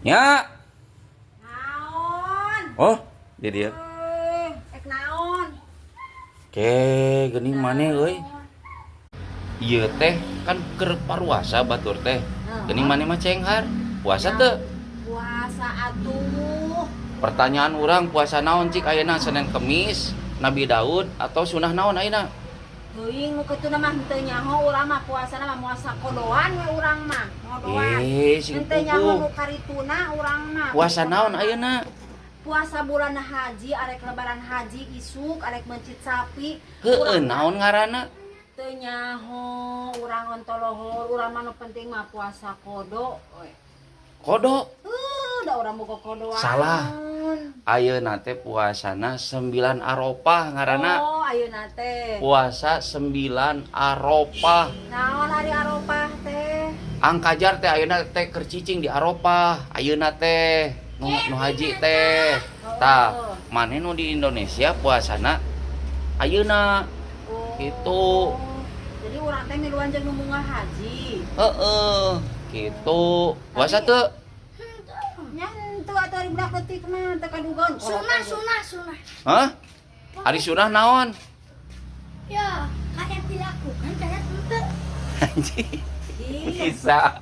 Nya. Naon? Oh, di dia. Eh, ek naon? Ke, geuning maneh euy. Ieu teh kan keur paruasa batur teh. Geuning maneh mah cenghar. Puasa teu? Puasa atuh. Pertanyaan urang, puasa naon cik ayeuna, Senin Kemis, Nabi Daud, atau sunah naon ayeuna? Teuing nu kitu mah henteu nyaho urang mah, puasana mah puasa kodoan we urang mah. Ngodoan. Eh, sing Henteu nyaho puguh. Nu karituna urang mah. Puasa naon ayeuna? Puasa bulan haji, arek lebaran haji isuk, arek mencit sapi. Heueuh, naon ngaranna? Teu nyaho urang, ontoloho urang mah, nu penting mah puasa kodo we. Kodo. Heuh, da urang boga kodoan. Salah. Ayeuna teh puasana 9 Aropah ngaranna. Oh, ayeuna teh. Puasa 9 Aropah. Naon ari Aropah teh? Angkajar teh ayeuna teh keur cicing di Aropah. Ayeuna teh nu haji teh. Tah, maneh nu di Indonesia puasana ayeuna. Oh. Gitu. Jadi urang teh miluan jeung nu munggah haji. Heeh, gitu. Puasa teu? Nya henteu atuh, ari budak leutik mah teu kadugaon. Sunah, sunah, sunah. Hah? Ari sunah naon? Ya, kayak dilakukan kayak ente. Anjing. Iya. Bisa.